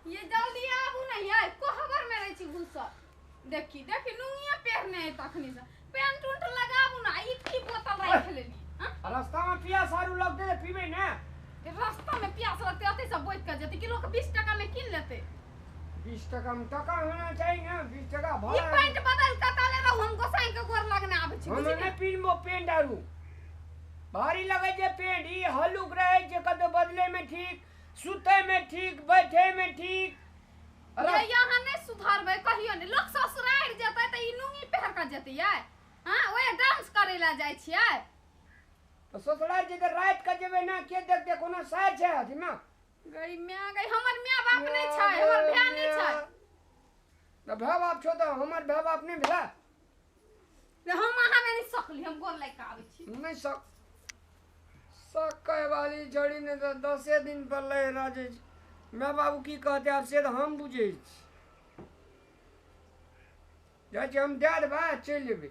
ये जल्दी आबू ने ये कोहबर में रहै छी घुसल। देखी देखी नुंगिया पहिरने है तखनी से पेंट उंट लगाबू ना। ई की बोतल राखि लेली? हां, रास्ता में प्यास आरू लगते त पीबै ने। रास्ता में प्यास लगते अते सब बैठ के जेते कि लोग 20 टका में किन लेते। 20 टका में टका होना चाहिए ना। 20 टका ई भरा पेंट बदल के ताले रहू, हम गोसाई के गोर लगने आबै छी। हम बुझली नहि पिनबो पेंट आरू भारी लगै छै पेंट। ई हल्लुक रहै छै, कतौ बदले में ठीक, सुतै में ठीक, बैठे में ठीक। ये यहाँ नहीं सुधरबै कहियो नहीं। लोग ससुरारि जेतै त ई नुंगी पहिर के जेतै यै। हां, ओए डांस करे ला जाइ छियै। तऽ ससुरारि जेतै राति के जेबै ना, के देखतै? कोनो सार छै अथी में? गई माय गई, हमर माय बाप नहीं छै, हमर भाय नहीं छै। तऽ भाय बाप छौ तऽ हमर भाय बाप नहि भेला? हम अहाँ में नहीं सकली, हम गोर लागि के आबै छी। नहि सक सकै वाली छड़ी ने तऽ 10 दिन पर लहरा जाइ छै। माय बाबू की कहतै आब से तऽ हम बुझै छी। जाइ छी हम, दए देबै चलि जेबै।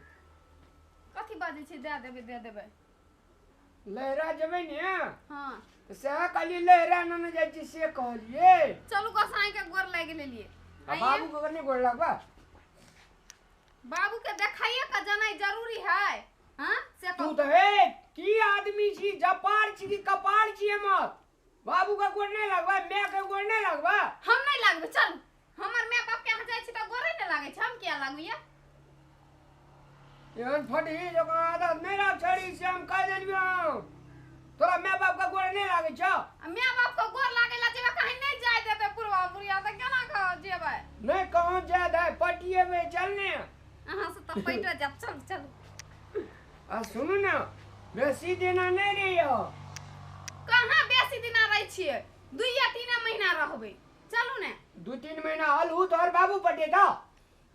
कथी बाजै छी? दए देबै दए देबै। लहरा जेबै ने? हाँ, तऽ सएह कहलियै, लहरा नेने जाइ छी से कहलियै। चलू गोसाई के गोर लागि लेलियै। आ बाबू के नहि गोर लगबा? बाबू के देखाइए के जनाइ जरूरी है। हाँ से तू कहू। तऽ हे की आदमी छी, जपार छी कि कपार छी हमर? बाबू के गोर नहि लगबा, माय के गोर नहि लगबा? हम नहीं लागबै। चलू, हमर माय बाप के यहाँ जाइ छी तऽ गोरे नहि लागै छै, हम किया लागू ये? एहन फटही जकाँ आदत नहि राख छड़ी, से हम कहि देलियौ। तोरा माय बाप के गोर नहि लागै छौ? आ माय बाप के गोर लागै ला जेबै, कहीं नहीं जाय देतै बुढ़वा बुढ़िया तऽ केना के जेबै? नहि कहाँ जाय दे, पटिएबै चल ने। अहाँ से तऽ पैटो जायब। चलू चलू। आ सुनू ने, बेसी दिना नहि रहियो। कहाँ बेसी दिना रहै छियै? 2 या 3 महीना रहबै। चलू ने। 2-3 महीना आलू तोहर बाबू पटेता।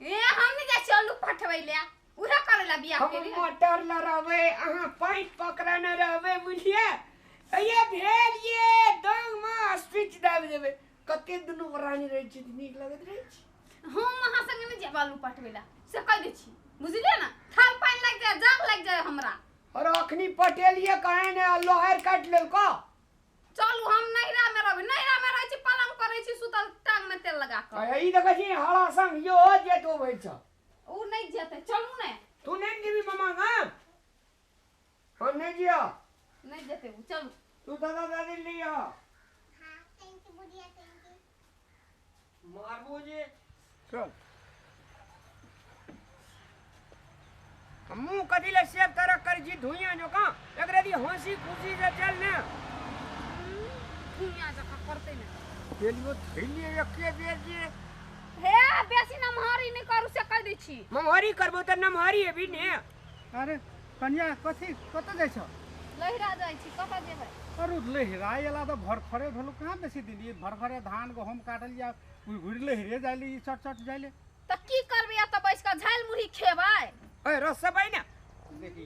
ए हम नहीं जाइ छियै आलू पठबै ले, उहे करै ला बियाह हम केलियै। मोटर ल रहबै, अहाँ पाइप पकड़ने रहबै, बुझलियै? ये भेल ये दंग में स्विच दाबि देबै। कते दुनू प्राणी रहै छी, नीक लगैत रहै छी। हम अहाँ संगे नहि जायब आलू पटबै ला, से कहि दै छी, बुझलियै ने? थाल पानि लागि जाय, जाग लागि जाय हमरा। और अखनी पटेलिए कहे ने लोहार काटि लेलको। चलू हम नैहरा में रहबै, नैहरा में रहै छी, पलंग पर रहै छी सुतल, टांग में तेल लगा कऽ। आ ई देखै छी हरा संग यो जेतो भै छ। उ नहि जेतै, चलू ने। तू नहि जेबी मामा गाम? हम नहि जिया। नहि जेतै उ, चलू। तू दादा दादी लिया। हाँ, thank you बुढ़िया, thank you. मारबो जे। चल। मुँह कथी ले सेब तरह कर छी धुइया जकाँ? एकरा दी हंसी खुशी से चल ने। धुइया जकाँ करतै ने। तेलियो थैलिए एके बेर जे। हे बेसी नमहरी नहि करू से कहि दै छी। ममहरी करबो तऽ नमहरी हेबी ने। अरे कनिया कथी कतऽ जाइ छौ? लहिरा जाइ छी, कतऽ जेबै? अरे लहिरा एला तऽ भरखरे भेलौ कहाँ बेसी दिन। ई भरखरे धान गहूम काटल या घुरि लहिरे जाइले, ई चट चट जाइले। तऽ की करबै एतऽ बैस कऽ झालि मुरही खेबै? ए रसबै ने। देखी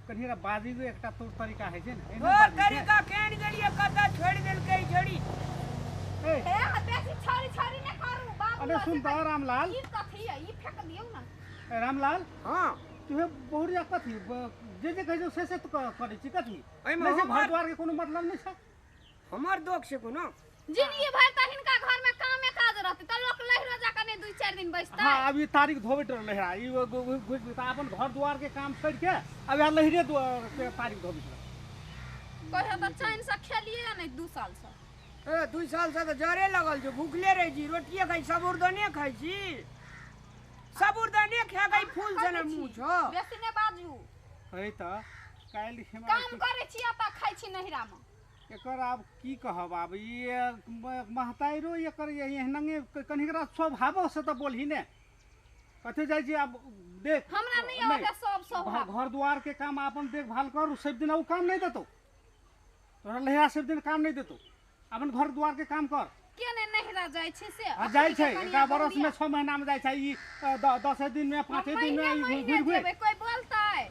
कनिया बाजीके एकटा तौर तरीका होइ छै ने। एना तौर बाजै छै। तरीका केहन गेलियै, कतऽ छोड़ि देलकै छोड़ी। ए। हे बेसी छौरी छौरी नहि करू बाबू। अरे सुन तऽ रामलाल। ई कथी है? ई फेक दियौ ने। ए रामलाल। हाँ। तुहे बहुरिया कथी जे जे कहै छौ से से तू करै छी कथी? एहिमे नहि छै, हमर घर द्वार के कोनो मतलब नहि छै। हमर दोख छै कोनो? जिंदगी भरि तऽ हिनका घर में कामे काज रहतै तऽ लोक लहिरो जा कऽ नहि 2-4 दिन बैसतै। हाँ, अब ई तारीख धोबैत रहलै लहिरा, ई घुसि तऽ अपन घर द्वार के काम छोड़ि के अब यहाँ लहिरे द्वार के तारीख धोबैत रहै। कहियो तऽ चैन से खेलियै नहि 2 साल से। ए 2 साल से तऽ जरे लगल छौ, भूखले रहै छी, रोटिए खाइ, साबुरदाने खाइ छी। साबुरदाने खा के फूल सन मुँह छौ। बेसी नहि बाजू। है तऽ काल्हि हमरा काम करै छी आ तऽ खाइ छी नहिरा में। एकर आब की कहब, आब ई महताइरो एकर एहनंगे कनिकरा स्वभावो से तऽ बोलही ने। कथी जाइ छी आब देख। हमरा नहि अबै सब स्वभाव। घर द्वार के काम अपन देखभाल कर, सब दिन ओ काम नहि देतौ तोरा लहिरा, सब दिन काम नहि देतौ, अपन घर द्वार के काम कर। के ने नहिरा जाइ छै से? आ जाइ छै, अखनी के 1 कनिया बरस में बहुरिया। 6 महीना में जाइ छै, ई 10 दिन में, 5 दिन में महीने ई महीने घुरि घुरि। जेबै, कोइ बोलतै?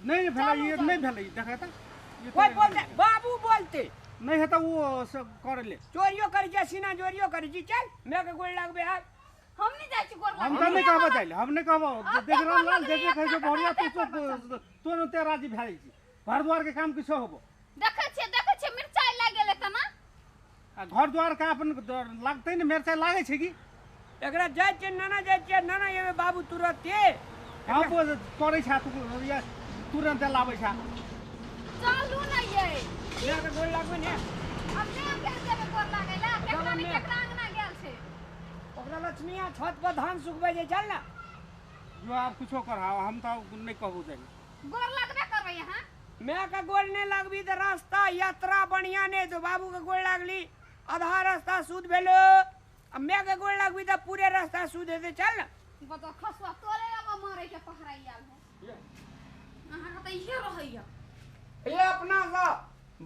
नहि भेलै, चलू, ई चलू। नहि भेलै, देखै तऽ। ई कोइ तऽ बोलतै? बाबू बोलतै। नहि हेतौ ओ सब करै ले। चोरियो करै छै, सीना चोरियो करै छी। चल, मैं के गोड़ लगबै आब। हम नहि जाइ छी गोड़ हम लगबै। तऽ नहि कहबो जाइ ले, हम नहि कहबो। अब देख तऽ रामलाल, गोड़ जे जे कहै छौ लगबै, बहुरिया, तू अब सब तोर ओते राजी भए जाइ छी। घर द्वार के काम किछो होबो। देखै छियै, देखै छियै, मिरचाइ लागि गेलै तना। आ घर द्वार का अपन लागतै ने मिरचाइ लागै छै कि एकरा जाइ छियै नाना जाइ छियै नाना एबै बाबू तुरते हाँ करै छ तू या तुरंत लाबै छ। चलू ने ये ले के गोर लागबै ने। अब ने के जेबे गोर लागै ला केकरा ने केकरा अंगना गेल छै ओकरा लक्ष्मीया छत पर धान सुखबै छै चल ना। जो आप कुछो कराओ हम तो नहीं कहबो जाई। गोर लागबे करबै यहाँ मैं का गोर नहीं लागबी त रास्ता यात्रा बढ़िया नहीं तो बाबू के गोर लागली आधा रास्ता शुद्ध भेलो आ मैं के गोर लागबी त पूरे रास्ता शुद्ध हेतै चल ना। बता खसुआ तोरे अब मारे के पहराई आयल है अहाँ के त इहे रहैया। ये अपना सा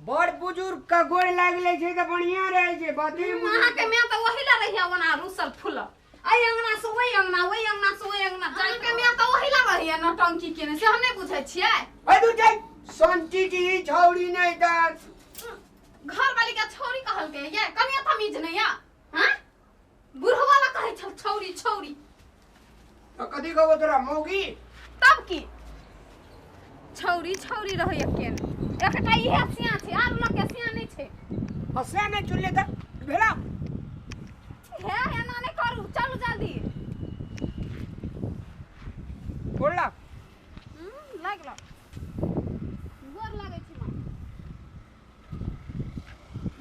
बड़ बुजुर्ग का गोर लागले छै त बढ़िया रहै छै बाते अहाँ के मैं त ओही ला रहिया ओना रुसल फूल अई अंगना से ओई अंगना ओई अंगना से ओई अंगना जाय के मैं त ओही ला रहिया नौटंकी केने से हम नहीं बुझै छियै। ए तू जाय संती जी छौड़ी नहीं दान घर वाली के छौड़ी कहल के ये कनिया तमीज नहीं या हां बुढ़वा ला कहै छल छौड़ी छौड़ी तो कथी कहबो तोरा मौगी तब की छौड़ी छौड़ी रहैया केने एकटा इहे सिया छै आर लोग के सिया नहीं छै। हसिया नहीं चुनले त भेला हे एना नहीं करू चलू जल्दी गोर लाग लागल गोर लागै छी मां।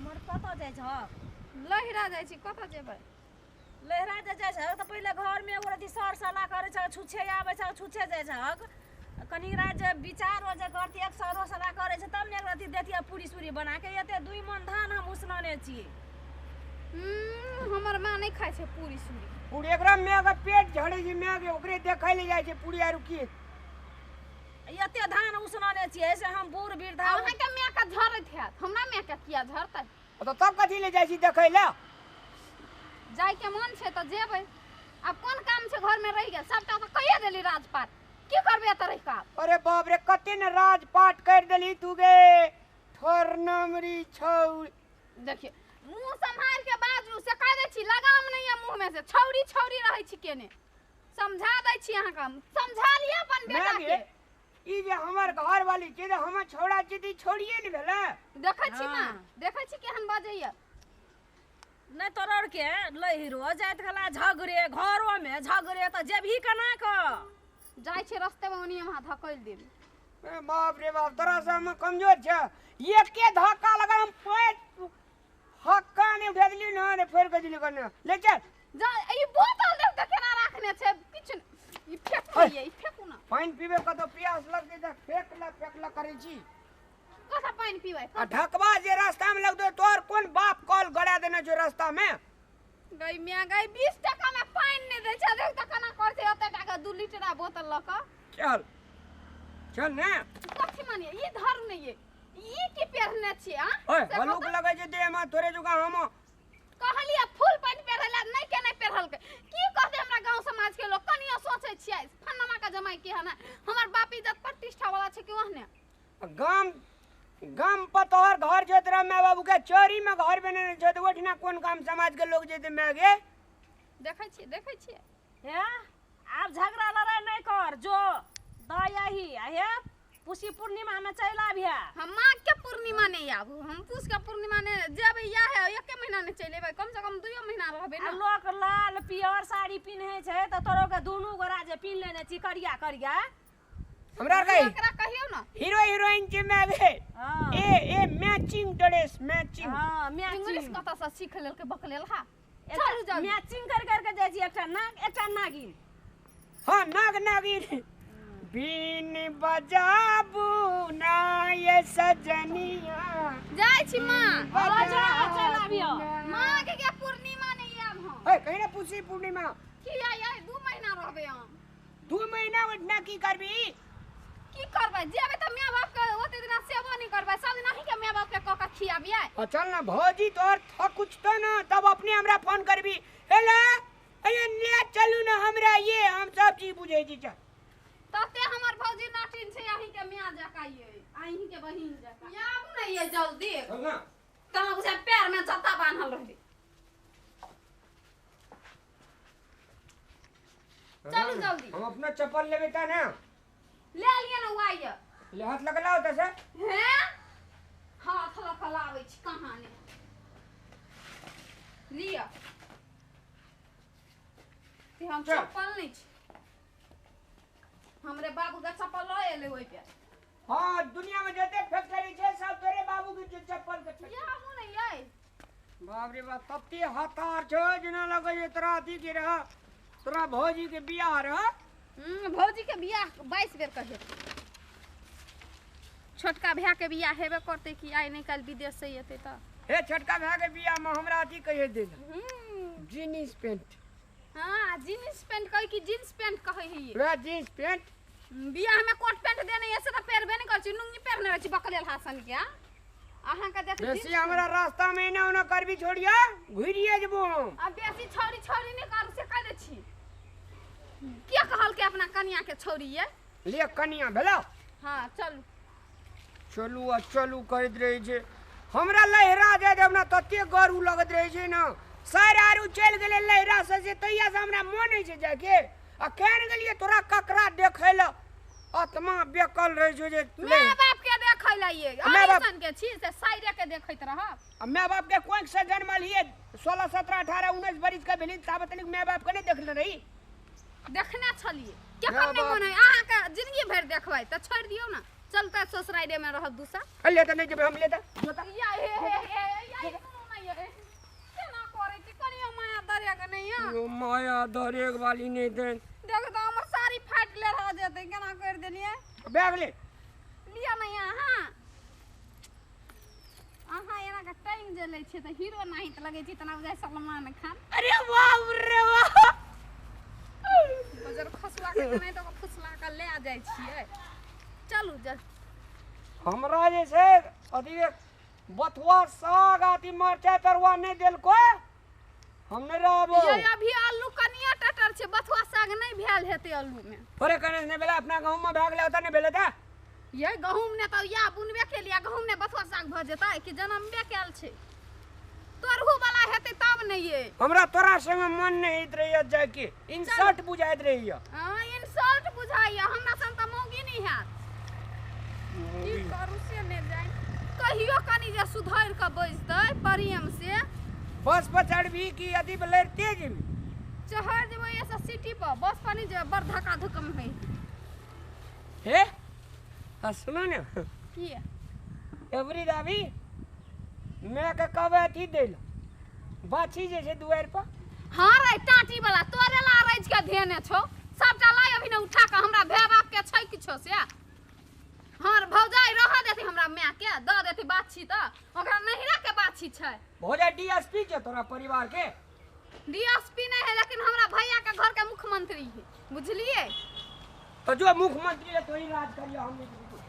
मोर कतऽ जाइ छह? लहिरा जाइ छी कतऽ जेबै? लहिरा जे जाइ छहक तऽ पहिले घरमे एगो रति सर सलाह करै छहक छुच्छे आबै छहक छुच्छे जाइ छहक कनी रात जे विचार जे करती एक सरो सलाह करै छै तब ने एक रति देतियै पूरी सूरी बना के। एते 2 मन धान हम उसनने छी। हमर माँ नहीं खाइ छै पूरी सूरी। पूरी एकरा my के पेट झड़ै छै my के ओकरे देखै ले जाइ छै पूरी आरू की एते धान उसनने छियै से हम बूढ़ वृद्धा अहाँ के my के झरैत हैत हमरा my के किया झरतै? तो तब कथी ले जाइ छी देखै ले? जाय के मन छै तऽ जेबै आब कोन काम छै घर में रहि गेल सबटा तऽ कहिए देली राजपाट की करबै एतऽ रहि कऽ? अरे बाप रे कते ने राजपाट कर देली तू गे ठोरनमरी छौ। देखिए मुंह सम्हार के बाजू से कह दै छी लगाम नहीं है मुंह में से छौड़ी छौड़ी रहै छी केने समझा दै छी अहाँ के समझा लिअ अपन बेटा के। ई जे हमर घर वाली छै जे हमर छौड़ा छै त छोड़िए ने भेलै। देखै छी मां देखै छी केहन बजैया। नहीं तोरर के लहिरो जाइत खला झगड़े घरो में झगड़े त जेबही केना क जाइ छै रस्ते में ओनी हम धकैल देब। ए बाप रे बाप तोरा से हम कमजोर छ एके धक्का लगा हम पेट हक्का नहीं उठा देली ना रे फेर के दिली कने ले चल जा। ई बोतल देख त केना राखने छै किछु ई फेकू ये ई फेकू ना पानि पीबे कतो प्यास लगतै त फेकला फेकला करै छी कथा पानि पीबै आ ढकवा जे रास्ता में लगतै तोर कोन बाप कॉल गड़ा देने छौ रास्ता में? गई मियां गई 20 टका में पानि नहीं दै छै देख त केना करै छै ओते टाका 2 लीटर बोतल ल क चल चल ने कथी मानिए ई धरू नहीं ये ई की पेरने छी हां? ओए हलुक लगै छै देह में तोरे जुगा हम कहलिए फुल पैंट पेरला नहीं के नहीं पेरलकै की कहते हमरा गांव समाज के लोग कनियो सोचै छियै फन्नमा के जमाई के हना हमर बाप इज्जत प्रतिष्ठा वाला छै कि ओहने गाम गाम पर तोहर घर छै तोरा my बाबू के चोरी में घर बनेने छै त ओठिना कोन गाम समाज के लोग जेतै my गे? देखै छियै देखै छियै हे आब झगड़ा लड़ाई नहीं कर जो दयाही आ हे पुसी पूर्णिमा में चलि आबिहे। हम माघ के पूर्णिमा नहीं आबू हम पूस के पूर्णिमा ने जेबै या है एके महीना नहीं चलि एबै कम से कम 2 महीना रहबै आ ना। लोक लाल पियर साड़ी पिन्है छै त तोरो के दुनू गोरा जे पिन्ह लेने छी करिया करिया हमरा के एकरा कहियौ ना हीरो हीरोइन छै my गे। हां ए ए मैचिंग ड्रेस मैचिंग। हां इंग्लिश मैचिंग कतऽ से सीख लेलकै बकलेल हा चलू जल्दी मैचिंग कर कर के जाइ छी एकटा नाग एकटा नागिन। हां नाग नागिन बीन बजाबू ना ये सजनिया जाइ छी मां जा चल आबियो माँ के पूर्णिमा नहीं आब हम। ए कहीं ना पूछी पूर्णिमा की आई आई 2 महीना रहबै हम। 2 महीना ओठना की करबी? की करबै जेबै त my बाप के ओते दिना सेवा नहीं करबै सब दिन अहीं के my बाप के क क खियाबियै। आ चल ना भौजी तोहर थकुच तो ना तब अपने हमरा फोन करबी हेलो अरे ले चलू ना हमरा ये हम सब चीज बुझै छी। चल तते हमर भौजी नाटिन छै अहीं के my जका ये अहीं के बहिन जका आबू ने ये जल्दी चल ना कहाँ बुझा पैर में जत्ता बान्हल रहे। चलू जल्दी हम अपना चप्पल लेबै त ना ले लिअ ना वाइय ले हाथ लगला होता से हैं हाथ लग लाबै छी कहाँ ने। लिअ ते हम चल। चप्पल नहि छी हमरे बाबू के चप्पल लऽ एलै ओहि पे हाँ दुनिया में जते फैक्ट्री छै सब तोरे बाबू के चप्पल के फैक्ट्री। ये हमहूँ नहि यै बाप रे बाप तते हतार छौ जेना लगै छै तोरा अथी के रह तोरा भौजी के बियाह रह। भौजी के बियाह 22 बेर कहे छोटका भाय के बियाह हेबे करतै कि आइ नहि काल्हि विदेश से एतै तऽ। हे छोटका भाय के बियाह में हमरा अथी कहिए देल जीन्स पेंट। हाँ जीन्स पेंट कहै कि जीन्स पेंट कहै है वएह जीन्स पेंट बियाह में कोट पेंट देने से तऽ पहिरबे नहि करै छी नुंगी पहिरने रहै छी बकलेल हासन के अहाँ के देख बेसी हमरा रास्ता में एना ओना करबी छोड़िया घुरिए जेबो हम। आ बेसी छौरी छौरी नहि करू से कह दै छी के कहलकै अपना कनिया के छौरी ये ले कनिया भेलो। हाँ चलू चलू आ चलू करैत रहै छै हमरा लहरा जाय देब ना तते गरू लगैत रहै छै ना सर आरू चलि गेलै लहरा से जे तहिया से हमरा मन होइ छै जायके आ केहन गेलियै तोरा ककरा देखै लए आत्मा बेकल रहै छौ जे my बाप के देखै लए ये my बाप- अइसन के छी से साइरे के देखैत रहब। आ my बाप के कोख से जन्मल हियै 16 17 18 19 बरिस के भेली ताबत तनिक my बाप के नहि देखने रही। देखने छलियै केकर my नहि बाप- मन है अहाँ के जिंदगी भरि देखबै तऽ छोड़ि दियौ ना चलते ससुराइरे में रहब दूसरा। ले तऽ नहि जेबै हम ले तऽ जोता। या हे हे हे या सुनू ना ये केना करै छी कनियो माया दरे के नहि यऽ यो माया दरेक वाली नहि देन देख तऽ हमर साड़ी फाटि ले रह जेतै केना करि देलियै बैग ले लिअ ने अहाँ अहाँ एना के टांगि जे लै छियै तऽ हीरो नाही तऽ लगै छी तेना बुझाइ सलमान खान। अरे बाप रे बाप बजर खसुआ के नहि तऽ फुसला के ले जाइ छियै। चलू जल हमरा जे छै अथी बथुआ साग अथी मरचाइ तरुआ नहि देलको हम नहि रहबो। ये अभी आलू कनिया टटर छै बथुआ साग नहि भेल हेतै आलू में। थोड़े कने नहि भेलै अपना गहूँम में भए गेलै ओतऽ नहि भेलै तऽ ये गहूँम ने तऽ या बुनबे केलियै गहूँम ने बथुआ साग भऽ जेतै कि जनमबे कयल छै तोरहू वाला हेतै तब ने ये। हमरा तोरा संगे मन नहि होइत रहैया जायके इंसल्ट बुझाइत रहैया। हाँ इंसल्ट बुझाइया हमरा संग तऽ मौगी नहि हैत की करू से नहि जानि कहियो कनि जे सुधरि कऽ बजतै प्रेम से। बस पर चढ़बी कि अथी पर लड़िते जेबी? चढ़ जेबै एसे सिटी पर बस पर नहि जेबै बड़ धक्का धुक्कम होइ। हे आ सुनू ने की एवरी दाबी मैं के कहबै अथी दै लए बाछी जे छै दुआरि पर। हाँ रे टाटी वाला तोरे ला रैज के धेने छौ सबटा लाइ अभी ने उठा के हमरा भाय बाप के छै किछो से हमर भौजाई रह देती हमरा माय के दऽ देती बाछी तऽ ओकरा नहिरा के बाछी छै। भौजाई डीएसपी छै तोरा परिवार के? डीएसपी नहीं है लेकिन हमरा भैया के घर के मुख्यमंत्री है बुझलिए। तो जो मुख्यमंत्री है तो ही राज करियो हम नहीं जेबै।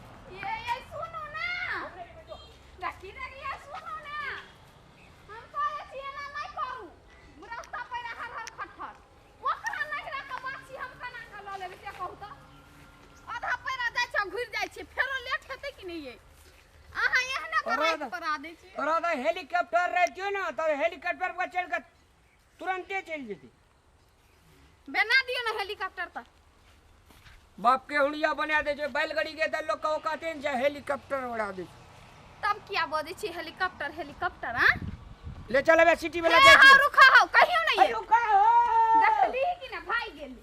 ये सुनू ना देखी देखी ये सुनू ना हम कहै छी एना नहि करू रास्ता पर हर हर खटखट ओकरा नहिरा के बाछी हम केना के लऽ लेबै से कहू तऽ आधा पैरा जाइ छै घुरि जाइ छै फेरो लेट हेतै कि नहि ये अहाँ एहने के राति पर आ दै छी। तोरा तऽ हेलीकॉप्टर रहितियौ ने तऽ हेलीकॉप्टर पर चढ़ि कऽ तुरंते चलि जेती। बना दियौ ने हेलीकॉप्टर तऽ बाप के हुड़िया बना दै छै बैलगाड़ी के तऽ लोक के औकाते नहि छै हेलीकॉप्टर उड़ा दै छै। तब किया बजै छी हेलीकॉप्टर हेलीकॉप्टर आ ले चल अबे सिटी वाला हे जाइ छी। हौ रुका हौ कहियो नहि अरे रुका हौ। देखली कि ना भागि गेली।